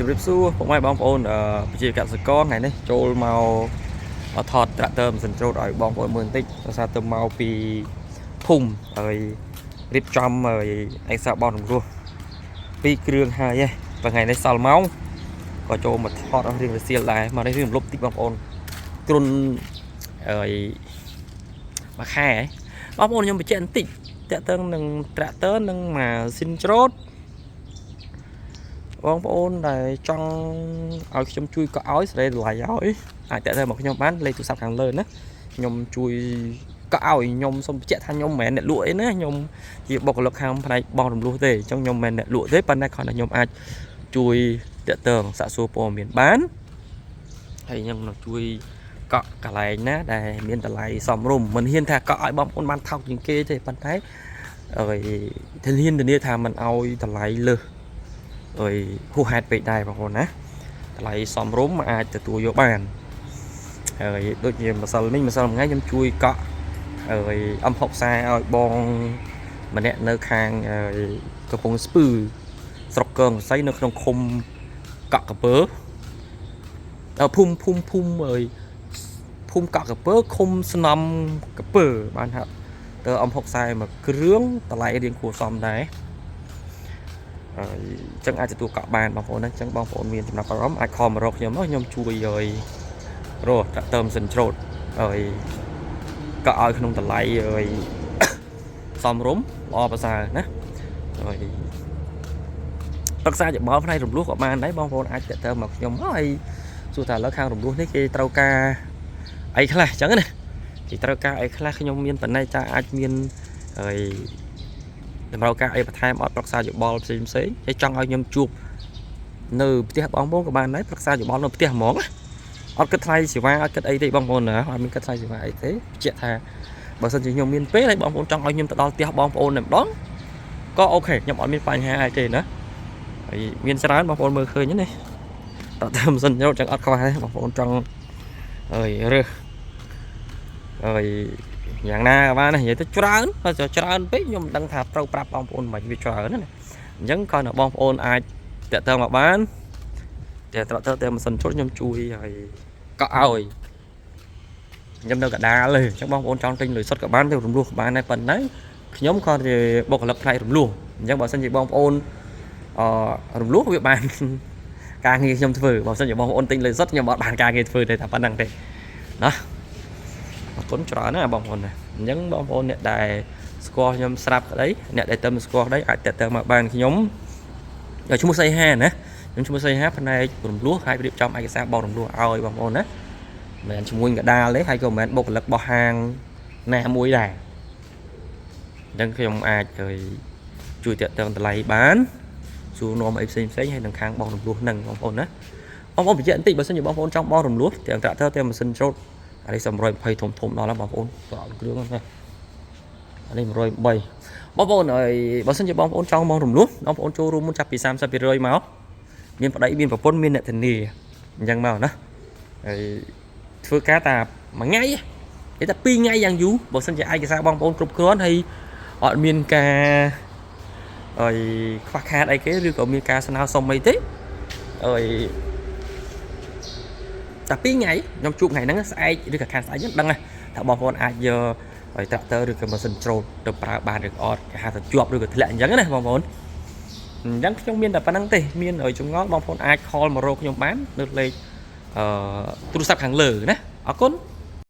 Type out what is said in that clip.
ជម្រាបសួរពុកម៉ែបងប្អូនប្រជាកសិករថ្ងៃនេះចូលមកថតត្រាក់ទ័រម៉ាស៊ីនច្រូតឲ្យបងប្អូនមើលបន្តិចដោយសារទៅមកពីភូមិហើយរៀបចំហើយឯកសារបោះរំលោះពីរគ្រឿងហើយឯងបើថ្ងៃនេះសល់ម៉ោងក៏ចូលមកថតអស់រៀងរសៀលដែរមកនេះរៀងរំលប់តិចបងប្អូនគ្រុនហើយមួយខែបងប្អូនខ្ញុំបញ្ជាក់បន្តិចតាក់ទងនឹងត្រាក់ទ័រនិងម៉ាស៊ីនច្រូត បងប្អូនដែលចង់ឲ្យខ្ញុំជួយក៏ឲ្យសេរីតម្លៃឲ្យអាចតាក់ទងមកខ្ញុំបានលេខទូរស័ព្ទខាងលើណាខ្ញុំជួយក៏ឲ្យខ្ញុំសូមបញ្ជាក់ថាខ្ញុំមិនមែនអ្នកលក់អីណាខ្ញុំជាបុគ្គលិកខាងផ្នែកបងរំលោះទេអញ្ចឹងខ្ញុំមិនមែនអ្នកលក់ទេប៉ុន្តែគ្រាន់តែខ្ញុំអាចជួយតាក់ទងសាកសួរព័ត៌មានបានហើយខ្ញុំនឹងជួយកក់កន្លែងណាដែលមានតម្លៃសមរម្យមិនហ៊ានថាកក់ឲ្យបងប្អូនបានថោកជាងគេទេប៉ុន្តែអើយធានាធានាថាមិនឲ្យតម្លៃលើស អើយហួសហេតុពេកដែរបងប្អូនណាតម្លៃសមរម្យអាចទទួលយកបានហើយដូចជាម្សិលមិញម្សិលមួយថ្ងៃខ្ញុំជួយកក់ហើយអំផុកខ្សែឲ្យបងម្នាក់នៅខាងហើយកំពង់ស្ពឺស្រុកកើងសីនៅក្នុងឃុំកក់កពើភូមិភូមិភូមិអើយភូមិកក់កពើឃុំស្នំកពើបានថាទៅអំផុកខ្សែមួយគ្រឿងតម្លៃរៀងគួរសមដែរ ហើយអញ្ចឹងអាចទទួលកក់បានបងប្អូនណាអញ្ចឹងបងប្អូនមានចំណាប់អារម្មណ៍អាច call មករកខ្ញុំមកខ្ញុំជួយឲ្យរកតាក់ទើមសិនច្រូតហើយកក់ឲ្យក្នុងតម្លៃឲ្យ សមរម្យល្អប្រសើរណាហើយប្រឹក្សាយោបល់ផ្នែករំលោះក៏បានដែរបងប្អូនអាចតាក់ទងមកខ្ញុំហើយសួរថាឥឡូវខាងរំលោះនេះគេត្រូវការអីខ្លះអញ្ចឹងណាគេត្រូវការអីខ្លះខ្ញុំមានបណ្ណៃចាអាចមានហើយ តម្រូវការអីបន្ថែមអត់ប្រឹក្សាយោបល់ផ្សេងផ្សេងហើយចង់ឲ្យខ្ញុំជួបនៅផ្ទះបងប្អូនក៏បានដែរប្រឹក្សាយោបល់នៅផ្ទះហ្មងណាអត់គិតថ្លៃសេវាអត់គិតអីទេបងប្អូនណាអត់មានគិតថ្លៃសេវាអីទេបញ្ជាក់ថាបើសិនជាខ្ញុំមានពេលហើយបងប្អូនចង់ឲ្យខ្ញុំទៅដល់ផ្ទះបងប្អូនតែម្ដងក៏ OK ខ្ញុំអត់មានបញ្ហាអីទេណាហើយមានច្រើនបងប្អូនមើលឃើញណាតើតាមសិនញោចឹងអត់ខ្វះទេបងប្អូនចង់ហើយរើសហើយ យ៉ាងណាក៏បានដែរនិយាយទៅច្រើនបើច្រើនពេកខ្ញុំមិនដឹងថាត្រូវប្រាប់បងប្អូនមិនវាច្រើនណាអញ្ចឹងគ្រាន់តែបងប្អូនអាចតាក់ទងមកបានតែត្រកទៅតែម៉ាស៊ីនជុតខ្ញុំជួយហើយកក់ឲ្យខ្ញុំនៅកដាលទេអញ្ចឹងបងប្អូនចង់ទិញលុយសុទ្ធក៏បានទៅរំលោះក៏បានដែរប៉ុន្តែខ្ញុំគ្រាន់តែបុគ្គលិកផ្នែករំលោះអញ្ចឹងបើសិនជាបងប្អូនអរំលោះវាបាន ការងារខ្ញុំធ្វើបើសិនជាបងប្អូនទិញលុយសុទ្ធខ្ញុំអត់បានការងារធ្វើទេតែប៉ុណ្្នឹងទេណាអរគុណច្រើនណាស់បងប្អូនណាអញ្ចឹងបងប្អូនអ្នកដែលស្គាល់ខ្ញុំស្រាប់ក្តីអ្នកដែលទៅមិនស្គាល់ក្តីអាចតាក់ទងមកបានខ្ញុំឈ្មោះសីហាណាខ្ញុំឈ្មោះសីហាផ្នែករំលោះហើយរៀបចំឯកសារបោះរំលោះឲ្យបងប្អូនណាមិនមែនជាមួយកដាលទេហើយក៏មិនមែនបុគ្គលិករបស់ហាងណាមួយដែរអញ្ចឹងខ្ញុំអាចឲ្យជួយតាក់ទងតម្លៃបានសួរនាំអីផ្សេងផ្សេងហើយនឹងខាងបោះរំលោះនឹងបងប្អូនណាបងប្អូនបញ្ជាក់បន្តិចបើសិនជាបងប្អូនចង់បោះរំលោះទាំងត្រាក់ទ័រទាំងម៉ាស៊ីនច្រូតអានេះ120ធំធំដល់ហើយបងប្អូនត្រង់គ្រឿងហ្នឹងណាអានេះ103បងប្អូនហើយបើសិនជាបងប្អូនចង់មករំលោះបងប្អូនចូលរួមមុនចាប់ពី30%មកមានប្តីមានប្រពន្ធមានអ្នកធានាអញ្ចឹងមកណាហើយធ្វើការតាមួយថ្ងៃនិយាយតែ2ថ្ងៃយ៉ាងយូរបើសិនជាឯកសារបងប្អូនគ្រប់គ្រាន់ហើយអត់មានការហើយខ្វះខាតអីគេឬក៏មានការស្នើសុំអីទេហើយតែ2ថ្ងៃខ្ញុំជួបថ្ងៃហ្នឹងស្អែកឬក៏ខានស្អែកហ្នឹងដឹងថាបងប្អូនអាចយកហើយត្រាក់ទ័រឬក៏ម៉ាស៊ីនច្រូតទៅប្រើបានឬក៏អត់គេហៅថាជាប់ឬក៏ធ្លាក់អញ្ចឹងណាបងប្អូនអញ្ចឹងខ្ញុំមានតែប៉ុណ្្នឹងទេមានឲ្យចម្ងល់បងប្អូនអាច call មករកខ្ញុំបាននៅលេខអឺទូរស័ព្ទខាងលើណាអរគុណ។